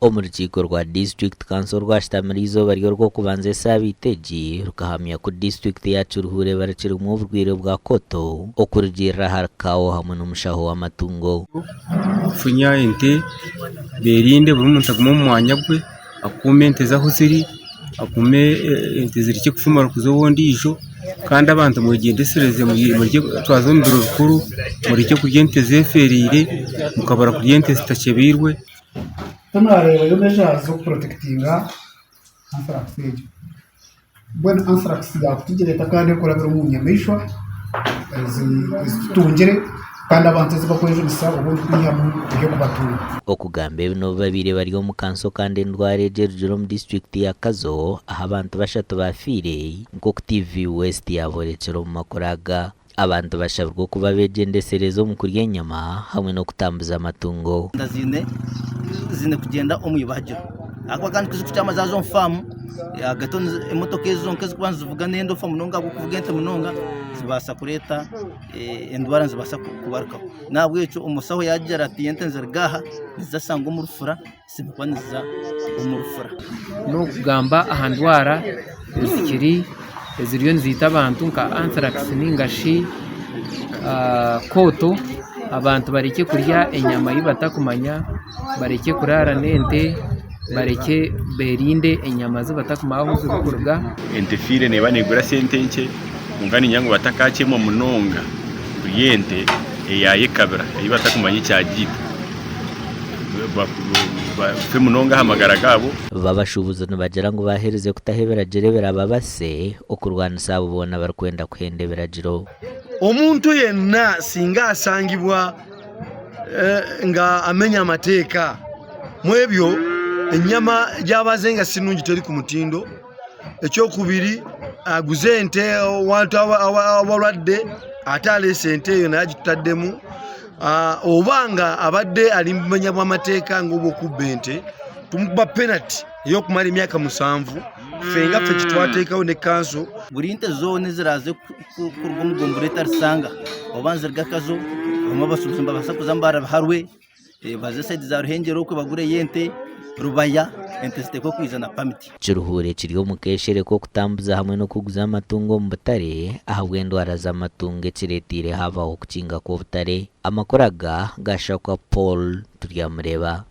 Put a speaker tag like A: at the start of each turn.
A: Omu rukiiko rwa District Council orwashutamire eizooba ry'orwokubanza esaabiiti egi, rukahamya ku disiturikiti ya Kiruhura ebarikiremu oburwaire bwa Koto okurugiirira ahari Kawo hamwe n'omushaho w'amatungo.
B: Kufunya ente berinde buri muntu agume omu mwanya gwe akuume ente ze ahu ziri akuume ente zirekye kufumura kuza ow'ondiijo kandi abantu mwegyendesereze twaza omu biro bikuru murekye kurya ente zeferiire mukabura kurya ente zitakyebeirwe.
C: Tinareebayo measures z'okuprotectinga anthrax egyo. Mbwenu anthrax yakutugyereta kandi ekurabira omu nyamaishwa ezitutungire kandi abantu ezi bakwejunisa obundi kwihamu eby'okubatunga.
A: Okugamba ebi n'obu babaire bari omu kanso kandi endwara egyo erugire omu disiturikiti ya Kazo ahu abantu bashatu baafiire nk'oku TV West yaaborekire omu makuru aga. Abantu bashabirwe okuba abegyendesereza omu kurya enyama hamwe n'okutambuza amatungo.
D: Enda ziine ziine kugyenda omu ibagiro ahakuba kandi kuzikukyama zaaza omu faamu ahagati emotoka ezo zonka ezikuba nizivuga n'endofa munonga ahabw'okuvuga ente munonga zibaasa kureeta endwara nizibaasa kubarukaho. Nahabwekyo omushaho yaagira ati ente niziruga aha niziza kushangwa omu rufura zirikuba niziza omu rufura.
E: N'okugamba aha ndwara ezikiri eziriyo niziita abantu nka anthrax ninga shi kooto, abantu barekye kurya enyama ei batakumanya, barekye kuraara n'ente, barekye berinde enyama ezi batakumanya ahu zirikuruga.
F: Ente efiire neeba neegura sente nkye kwonka niinyenda ngu batakakyemwa munonga kurya ente eyaayekabira ei batakumanya ekyagiita. Bafe munonga aha magara gaabo.
A: Bo abashuubuzi nibagira ngu baaherize kutaho ebiragiro ebirababase okurwanisa abo boona abarikwenda kuhenda ebiragiro.
G: Omuntu yenna singa asangibwa nga amenya amateeka mwebyo enyama gyabaze nga sinungi teri ku mutindo, ekyokubiri aguze ente owantu abalwadde ate aleese ente eyo naye agitutaddemu. Oba nga abadde ali mu bumenya bw'amateeka ng'obw'okubba ente, tumukuba penati ey'okumara emyaka musanvu ffe nga ffe kyetwateekawo ne kanso.
D: Buri nte zoona eziraaze kuruga omu gombora etarisanga oba niziruga Kazo, abamwe abashuubuzi nibabaasa kuza Mbarara-Biharwe, baze sayidi za Ruhengyere okwe bagureyo ente, Rubaya, ente ziteekwe kwija na pamiti.
A: Kiruhura ekiri omu keeshere k'okutambuza hamwe n'okuguza amatungo omu butare ahabw'endwara z'amatungo ekireeteire haabaho okukinga kw'obutare. Amakuru aga gaashakwa Paul Turyamureeba.